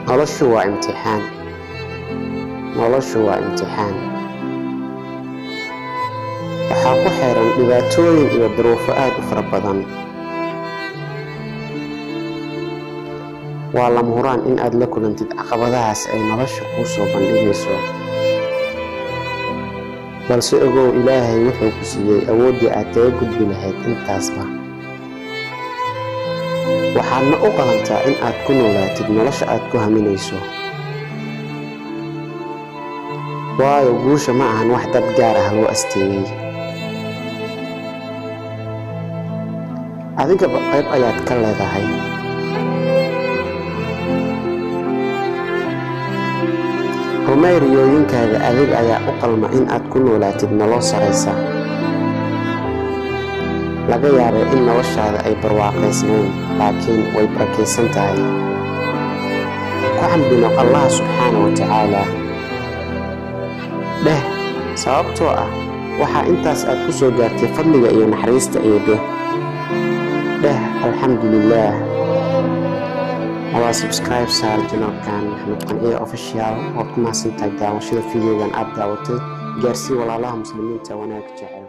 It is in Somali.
Noloshu waa imtixaan. Noloshu waa imtixaan. Waxaa ku xeeran dhibaatooyin iyo duruufo aad u fara badan. Waa lama huraan in aad la kulantid caqabadahaas ay nolosha kuu soo bandhigayso. Balse ogow, Ilaahay wuxuu ku siiyey awooddii aad kaga gudbi lahayd intaasba. Waxaadna u qalantaa in aad ku noolaatid nolosha aad ku haminayso. Waayo, guusha ma ahan wax dad gaar ah loo asteeyey. Adigaba qayb ayaad ka leedahay. Rumey riyooyinkaaga, adiga ayaa u qalma in aad ku noolaatid nolol saraysa. Laga yaabee in noloshaada ay barwaaqaysnayn, laakiin way barakaysan tahay. Ku xamdino Allah subxaana wa tacaala. Dheh, sababtoo ah waxaa intaas aad ku soo gaartay fadliga iyo naxariista Eebe. Dheh alxamdulillaah. Waa subscribe saar channelkan Maxamed Qanciye Official. Waad ku mahadsantahay daawashada videogan aad daawatay. Gaarsii walaalaha muslimiinta wanaag jecel.